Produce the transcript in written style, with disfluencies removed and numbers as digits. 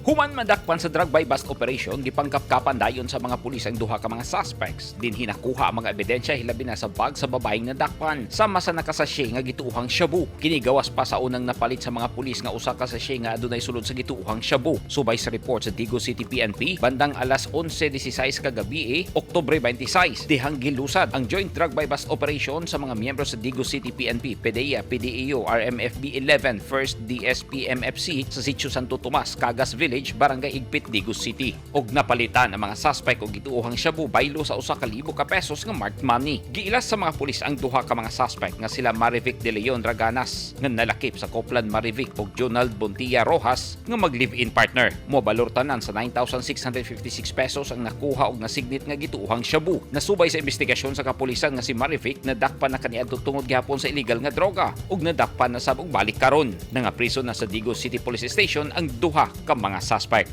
Human madakpan sa drug buy bust operation, gipangkapkapan dayon sa mga pulis ang duha ka mga suspects. Dinhi nakuha ang mga ebidensya, hilabi na sa bag sa babaeng nadakpan, sama sa nakasasye nga gituohang shabu. Kini gawas pa sa unang napalit sa mga pulis nga usa ka sachet nga adunay sulod sa gituohang shabu. Subay sa report sa Digos City PNP, bandang alas 11:16 kagabi eh, Oktubre 26, dihang gilusad ang joint drug buy bust operation sa mga miyembro sa Digos City PNP, PDEA, PDEU, RMFB 11, 1st DSP MFC sa Sitio Santo Tomas, Cagas Village, Barangay Igpit, Digos City. Og napalitan ang mga suspect og gituohang shabu baylo sa 1,000 ka pesos nga marked money. Giilas sa mga pulis ang duha ka mga suspect nga sila Marivic De Leon Raganas nga nalakip sa Coplan Marivic ug Jonald Bontilla Rojas nga mag-live-in partner. Mobalor tanan sa 9,656 pesos ang nakuha og nasignit nga gituohang shabu. Nasubay sa investigasyon sa kapulisan nga si Marivic nadakpan na kaniadto tungod gihapon sa illegal nga droga ug nadakpan na sab og balik karon. Nangapriso na sa Digos City Police Station ang duha ka mga suspect.